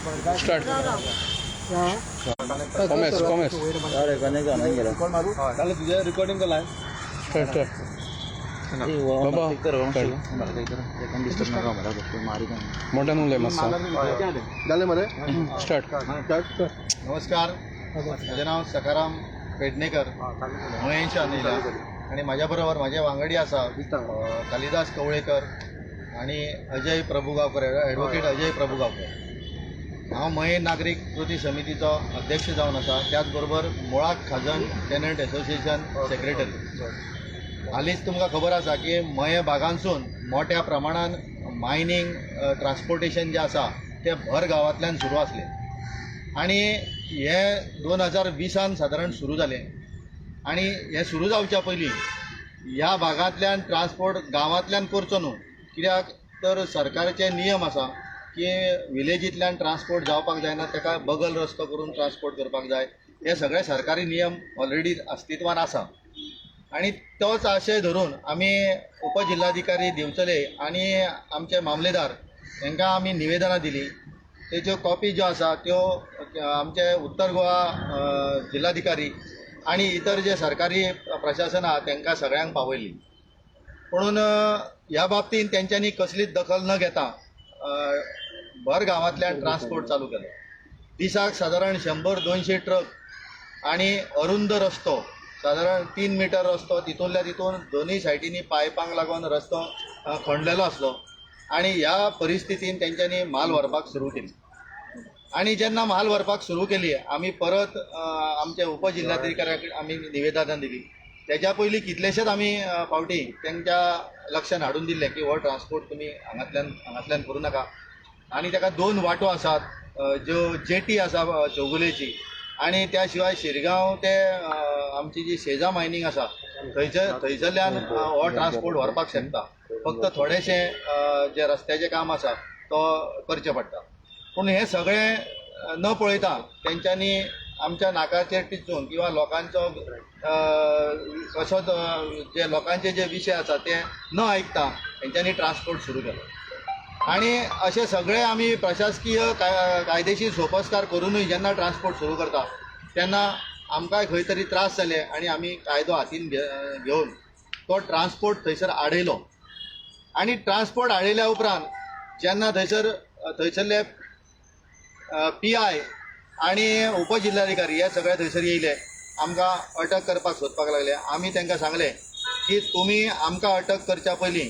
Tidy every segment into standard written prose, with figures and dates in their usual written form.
Start. कॉमेस कॉमेस. चालेल, तुझ्या recording केला. स्टार्ट स्टार्ट बाबा. मोठ्यान उलय मातसो. जालें मरे. स्टार्ट. नमस्कार, म्हजें नांव सकाराम पेडणेकर, मयेंच्यान येयला आनी म्हाज्या बरोबर म्हाजे वांगडी आसा कालिदास कवळेकर आनी अजय प्रभुगांवकर, एडवोकेट अजय प्रभुगांवकर. हांव मयें नागरीक कृती समितीचो अध्यक्ष जावन आसा, त्याच बरोबर मुळाक खाजन टेनंट एसोसिएशन सेक्रेटरी. हालींच तुमकां खबर आसा की मयें भागांसून मोठ्या प्रमाणान मायनींग ट्रान्सपोर्टेशन जें आसा तें भर गांवांतल्यान सुरू आसलें आनी हें 2020न सादारण सुरू जालें. आनी हें सुरू जावच्या पयलीं ह्या भागांतल्यान ट्रान्सपोर्ट गांवांतल्यान करचो न्हू, कित्याक तर सरकाराचे नियम आसा की विलेजींतल्यान ट्रान्सपोर्ट जावपाक जायना, ताका बगल रस्तो करून ट्रान्सपोर्ट करपाक जाय. हे सगळे सरकारी नियम ऑलरेडी अस्तित्वान आसा आनी तोच आशय धरून आमी उपजिल्हाधिकारी दिवचले आनी आमचे मामलेदार हांकां आमी निवेदनां दिलीं. तेच्यो कॉपी ज्यो आसा त्यो आमचे उत्तर गोवा जिल्हाधिकारी आनी इतर जे सरकारी प्रशासन आहा तांकां सगळ्यांक पावयली. पुणून ह्या बाबतींत तेंच्यांनी कसलीच दखल न घेता भर गांवांतल्यान ट्रान्सपोर्ट चालू केलो. दिसाक सादारण 100-200 ट्रक आनी अरुंद रस्तो, सादारण 3 मिटर रस्तो, तितूंतल्या तितून दोनूय सायडींनी पायपांक लागून रस्तो खणलेलो आसलो आनी ह्या परिस्थितीन तेंच्यांनी माल व्हरपाक सुरू केली. आनी जेन्ना माल व्हरपाक सुरू केली, आमी परत आमच्या उपजिल्हाधिकाऱ्याक आमी निवेदनां दिली. तेज्या पयलीं कितलेशेच आमी फावटी तेंच्या लक्षान हाडून दिल्लें की हो ट्रान्सपोर्ट तुमी हांगांतल्यान हांगांतल्यान करूं नाका आनी ताका दोन वाटो आसात, ज्यो जेटी आसा चौगुलेची आनी त्या शिवाय शिरगांव ते आमची जी शेजा मायनींग आसा थंयसरल्यान हो ट्रान्सपोर्ट व्हरपाक शकता. फक्त थोडेशें जें रस्त्याचें काम आसा तो करचें पडटा. पूण हें सगळें न पळयता तेंच्यांनी आमच्या नाकाचेर टिचून किंवा लोकांचो कसोच जे लोकांचे जे विशय आसा ते न आयकता तेंच्यांनी ट्रान्सपोर्ट सुरू केलो. आनी अशे सगळे आमी प्रशासकीय कायदेशीर सोपस्कार करुनूय जेन्ना ट्रान्सपोर्ट सुरू करता तेन्ना आमकांय खंय तरी त्रास जाले आनी आमी कायदो हातीन घेवन तो ट्रान्सपोर्ट थंयसर आडयलो. आनी ट्रान्सपोर्ट आडयल्या उपरांत जेन्ना थंयसरले पीआय आनी उपजिल्हाधिकारी हे सगळे थंयसर येयले, आमकां अटक करपाक सोदपाक लागले. आमी तांकां सांगलें की तुमी आमकां अटक करच्या पयलीं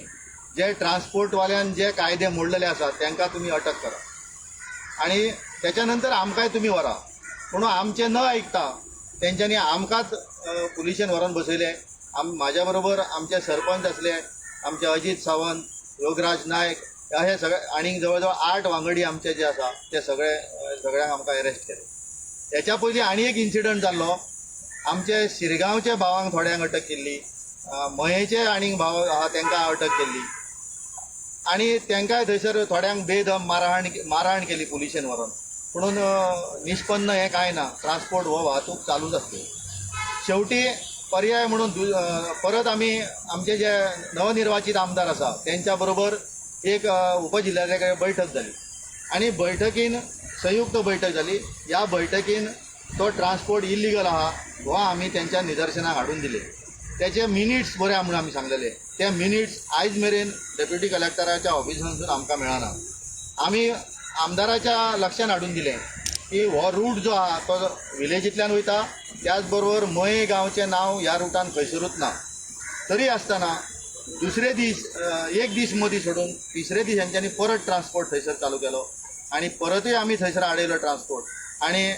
जे ट्रान्सपोर्टवाल्यान जे कायदे मोडलेले आसात तांकां तुमी अटक करा आनी त्याच्या नंतर आमकांय तुमी व्हरा. पूण आमचें न आयकता तेंच्यांनी आमकांच पुलिशेन व्हरोन बसयले. म्हाज्या बरोबर आमचे सरपंच आसले, आमचे अजीत सावंत, योगराज नायक, अहे सगळे आनीक जवळ जवळ 8 वांगडी आमचे जे आसा ते सगळे सगळ्यांक आमकां अरेस्ट केले. हेच्या पयलीं आनी एक इन्सिडंट जाल्लो. आमचे शिरगांवचे भावांक थोड्यांक अटक केल्ली, मयेचे आनीक भाव आहा तांकां अटक केल्ली आनी तांकांय थंयसर थोड्यांक बेदम मारहाण मारहाण केली पुलिशेन व्हरोन. पुणून निष्पन्न हें कांय ना, ट्रान्सपोर्ट हो वाहतूक चालूच आसली. शेवटी पर्याय म्हणून परत आमी आमचे जे नवनिर्वाचित आमदार आसा तेंच्या बरोबर एक उपजिल्हाधिकारी बैठक जाली आनी बैठकीन संयुक्त बैठक जाली. ह्या बैठकीन तो ट्रान्सपोर्ट इलिगल आहा हो आमी तेंच्या निदर्शनाक हाडून दिले. त्याचे मिनिट्स बरे म्हणून आमी सांगलेले, ते मिनिट्स आयज मेरेन डेप्युटी कलेक्टराच्या ऑफिसांतसून आमकां मेळना. आमी आमदाराच्या लक्षान हाडून दिलें की हो रूट जो आहा तो विलेजींतल्यान वयता, त्याच बरोबर मये गांवचें नांव ह्या रुटान खंयसरूच ना. तरी आसतना दुसरे दीस, एक दीस मदीं सोडून तिसरे दीस हेंच्यांनी परत ट्रान्सपोर्ट थंयसर चालू केलो आनी परतूय आमी थंयसर आडयलो ट्रान्सपोर्ट आनी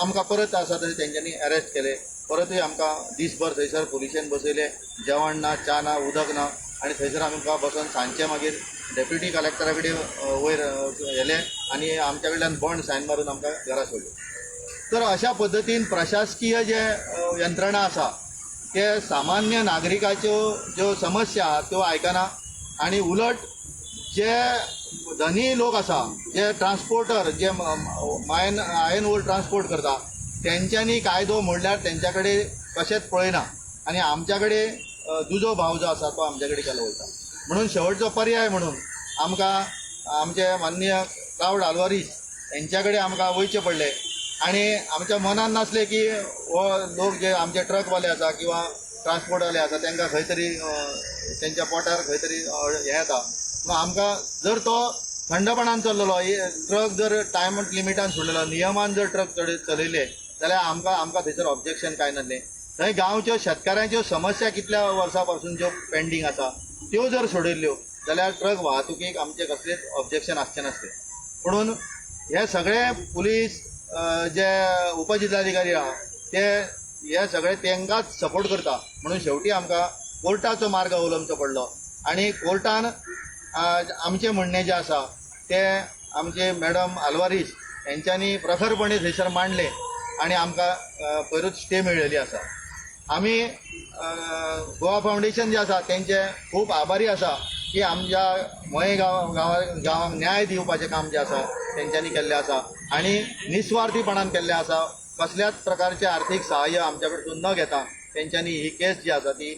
आमकां परत आसा तशें तेंच्यांनी अरेस्ट केले. परतूय आमकां दीसभर थंयसर पुलिशेन बसयले, जेवण ना, च्या ना, उदक ना आनी थंयसर आमकां बसोन सांजचे मागीर डेप्युटी कलेक्टरा कडेन वयर व्हेले आनी आमच्या कडल्यान बॉन्ड सायन मारून आमकां घरा सोडले. तर अशा पद्दतीन प्रशासकीय जे यंत्रणा आसा ते सामान्य नागरिकाच्यो ज्यो समस्या आहा त्यो आयकना आनी उलट जे धनी लोक आसा, जे ट्रान्सपोर्टर, जे मायन आयन ओर ट्रान्सपोर्ट करता तेंच्यांनी कायदो मोडल्यार तेंच्या कडेन कशेंच पळयना आनी आमच्या कडेन दुजो भाव जो आसा तो आमच्या कडेन केलो वयता. म्हणून शेवटचो पर्याय म्हणून आमकां आमचे माननीय क्लावड आल्वारीस हेंच्या कडेन आमकां वयचें पडलें आनी आमच्या मनान नासलें की हो लोक जे आमचे ट्रकवाले आसा किंवा ट्रान्सपोर्टवाले आसा तांकां खंय तरी तेंच्या पोटार खंय तरी हें येता. पूण आमकां जर तो थंडपणान चल्लेलो, ट्रक जर टायम लिमिटान सोडलेलो, नियमान जर ट्रक चलयले जाल्यार आमकां आमकां थंयसर ऑब्जेक्शन कांय नासलें. थंय गांवच्यो शेतकारांच्यो समस्या कितल्या वर्सां पासून ज्यो पेंडींग आसा त्यो जर सोडयल्ल्यो जाल्यार ट्रक वाहतुकीक आमचें कसलेंच ऑब्जेक्शन आसचें नासलें. पुणून हे सगळे पुलीस जे उपजिल्हाधिकारी आहा ते हे सगळे तांकांच सपोर्ट करता, म्हणून शेवटी आमकां कोर्टाचो मार्ग अवलंबचो पडलो आनी कोर्टान आमचें म्हणणें जें आसा तें आमचे मॅडम आल्वारीस हेंच्यांनी प्रखरपणे थंयसर मांडलें आनी आमकां पयरूच स्टे मेळ्ळेली आसा. आमी गोवा फावंडेशन जें आसा तेंचे खूब आभारी आसा की आमच्या मये गांवांक न्याय दिवपाचें काम जें आसा तेंच्यांनी केल्लें आसा आनी निस्वार्थीपणान केल्लें आसा. कसल्याच प्रकारचें आर्थीक सहाय्य आमच्या कडसून न घेता तेंच्यांनी ही केस जी आसा ती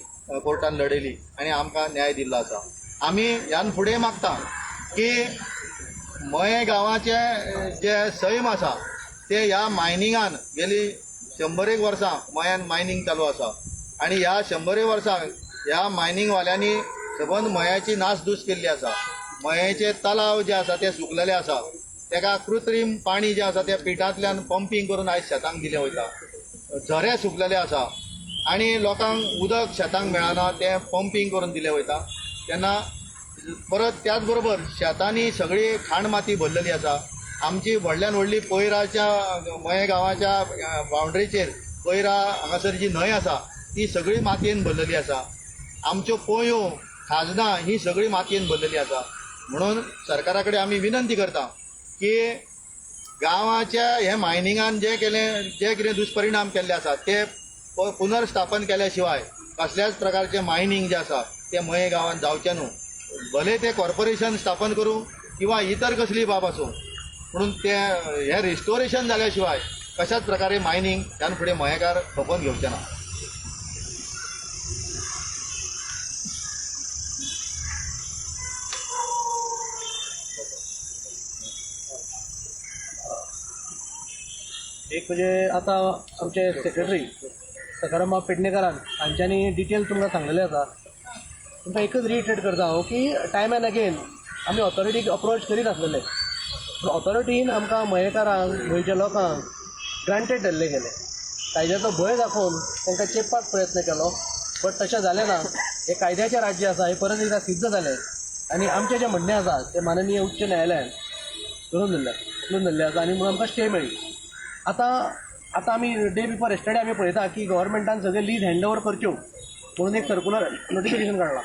कोर्टान लढयली आनी आमकां न्याय दिल्लो आसा. आमी ह्यान फुडें मागता की मये गांवाचे जे सैम आसा ते ह्या मायनिंगान गेली 100 वर्सां मयान मायनींग चालू आसा आनी ह्या 100 वर्सां ह्या मायनिंगवाल्यांनी सबंद मयाची नासधूस केल्ली आसा. मयेचे तलाव जे आसा ते सुकलेले आसा, तेका कृत्रीम पाणी जें आसा त्या पिठांतल्यान पंपींग करून आयज शेतांक दिलें वयता. झरे सुकलेले आसा आनी लोकांक उदक शेतांक मेळना, तें पंपींग करून दिलें वयता. तेन्ना परत त्याच बरोबर शेतांनी सगळी खाण माती भरलेली आसा. आमची व्हडल्यान व्हडली पयराच्या मये गांवाच्या बावंड्रीचेर पयरा हांगासर जी न्हंय आसा ती सगळी मातयेन भरलेली आसा. आमच्यो पोंयो खाजनां ही सगळी मातयेन भरलेली आसा. म्हणून सरकारा कडेन आमी विनंती करता की गांवाच्या हे मायनिंगान जे केलें जे कितें दुश्परिणाम केल्ले आसा ते पुनर्स्थापन केल्या शिवाय कसल्याच प्रकारचें मायनींग जें आसा तें मये गांवांत जावचें न्हू. भले तें कॉर्पोरेशन स्थापन करूं किंवा इतर कसली बाब आसूं, म्हणून तें हें रिस्टोरेशन जाल्या शिवाय कशाच प्रकारे मायनींग ह्यान फुडें मयेकार खपोवन घेवचें ना. एक म्हणजे आतां आमचे सेक्रेटरी सकाराम पेडणेकारान हांच्यांनी डिटेल तुमकां सांगलेले आसा. तुमकां एकच रिइटरेट करता हांव की टायम एंड अगेन आमी ऑथॉरिटीक अप्रोच करीत आसलेले, पूण ऑथॉरिटीन आमकां मयेकारांक गोंयच्या लोकांक ग्रांटेड धरले गेले. कायद्याचो भंय दाखोवन तांकां चेपपाक प्रयत्न केलो, बट तशें जालें ना. हें कायद्याचें राज्य आसा हें परत एकदां सिद्ध जालें आनी आमचें जें म्हणणें आसा तें माननीय उच्च न्यायालयान धरून धरलें आसा आनी म्हणून आमकां स्टे मेळ्ळी. आतां आतां आमी डे बिफोर येस्टरडे आमी पळयता की गव्हर्मेंटान सगळे लीज हँड ओवर करच्यो म्हणून एक सर्कुलर नोटिफिकेशन काडलां.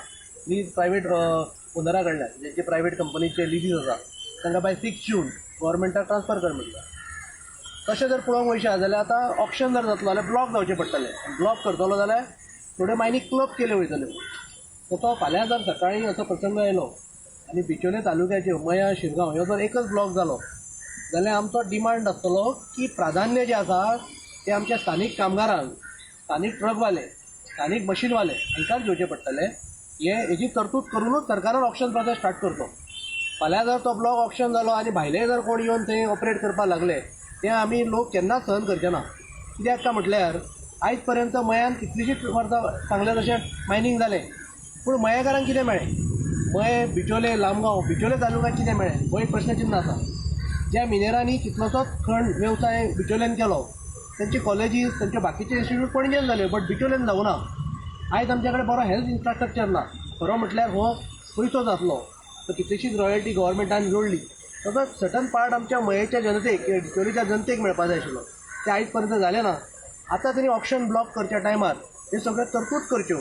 लीज प्रायवेट ओनरा कडल्यान जे प्रायवेट कंपनीचे लिजीस आसा तांकां बाय 6 जून गव्हर्मेंटाक ट्रान्सफर कर म्हणटा. तशें जर पळोवंक वयशा जाल्यार आतां ऑक्शन जर जातलो जाल्यार ब्लॉक जावचे पडटले. ब्लॉक करतलो जाल्यार थोड्यो मायनी क्लब केल्यो वयतल्यो. सो तो फाल्यां जर सकाळीं असो प्रसंग आयलो आनी बिचोले तालुक्याच्यो मया शिरगांव ह्यो जर एकच ब्लॉक जालो जाल्यार आमचो डिमांड आसतलो की प्राधान्य जें आसा तें आमच्या स्थानीक कामगारांक, स्थानीक ट्रकवाले, स्थानीक मशीनवाले हांकांच घेवचें पडटलें. हे हेजी तरतूद करुनूच सरकारान ऑक्शन प्रोसेस स्टार्ट करचो. फाल्यां जर तो ब्लॉक ऑक्शन जालो आनी भायले जर कोण येवन थंय ऑपरेट करपाक लागले तें आमी लोक केन्नाच सहन करचे ना. कित्याक काय म्हटल्यार आयज पर्यंत मयान कितलींशींच वर्सां सांगलें तशें मायनींग जालें, पूण मयेकारांक कितें मेळ्ळें? मये बिचोले लामगांव बिचोले तालुक्याक कितें मेळ्ळें हो एक प्रश्नचिन्न आसा. ज्या मिनेरांनी कितलोसोच खण वेवसाय बिचोल्यान केलो तेंचे कॉलेजीस तेंचे बाकीचे इन्स्टिट्यूट पणजेन जाल्यो, बट बिचोल्यान जावं ना. आयज आमचे कडेन बरो हेल्थ इन्फ्रास्ट्रक्चर ना. खरो म्हटल्यार हो पयसो जातलो तो कितलीशीच रॉयल्टी गव्हर्मेंटान जोडली, तसोच सर्टन पार्ट आमच्या मयेच्या जनतेक किंवा बिचोलीच्या जनतेक मेळपा जाय आशिल्लो, तें आयज पर्यंत जालें ना. आतां तेणी ऑक्शन ब्लॉक करच्या टायमार हे सगळें तरतूद करच्यो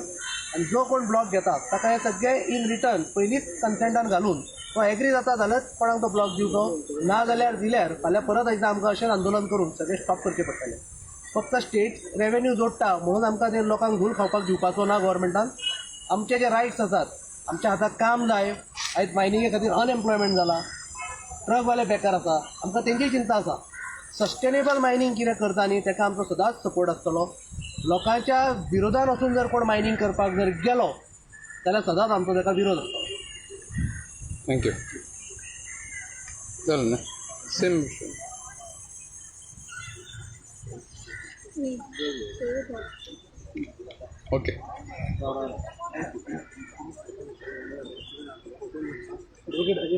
आनी जो कोण ब्लॉक घेता ताका हे सगळे इन रिटर्न पयलींच कन्सेंटान घालून तो एग्री जाता जाल्यार कोणाक तो ब्लॉक दिवचो, ना जाल्यार दिल्यार फाल्यां परत एकदां आमकां अशेंच आंदोलन करून सगळें स्टॉप करचें पडटलें. फक्त स्टेट रेवेन्यू जोडटा म्हणून आमकां ते लोकांक धूल खावपाक दिवपाचो ना गव्हर्मेंटान. आमचे जे रायट्स आसात, आमच्या हातांत काम जाय. आयज मायनिंगे खातीर अनएम्प्लॉयमेंट जाला, ट्रकवाले बेकार आसा, आमकां तेंची चिंता आसा. सस्टेनेबल मायनींग कितें करता न्ही ताका आमचो सदांच सपोर्ट आसतलो. लोकांच्या विरोधान वचून जर कोण मायनींग करपाक जर गेलो जाल्यार सदांच आमचो ताका विरोध आसतलो. Thank you. चल ना सेम. ओके.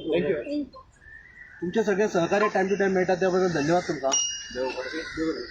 Thank you. तुमचे सगळे सहकार्य टायम टू टायम मेळटा त्याबद्दल धन्यवाद तुमकां. देव बरें.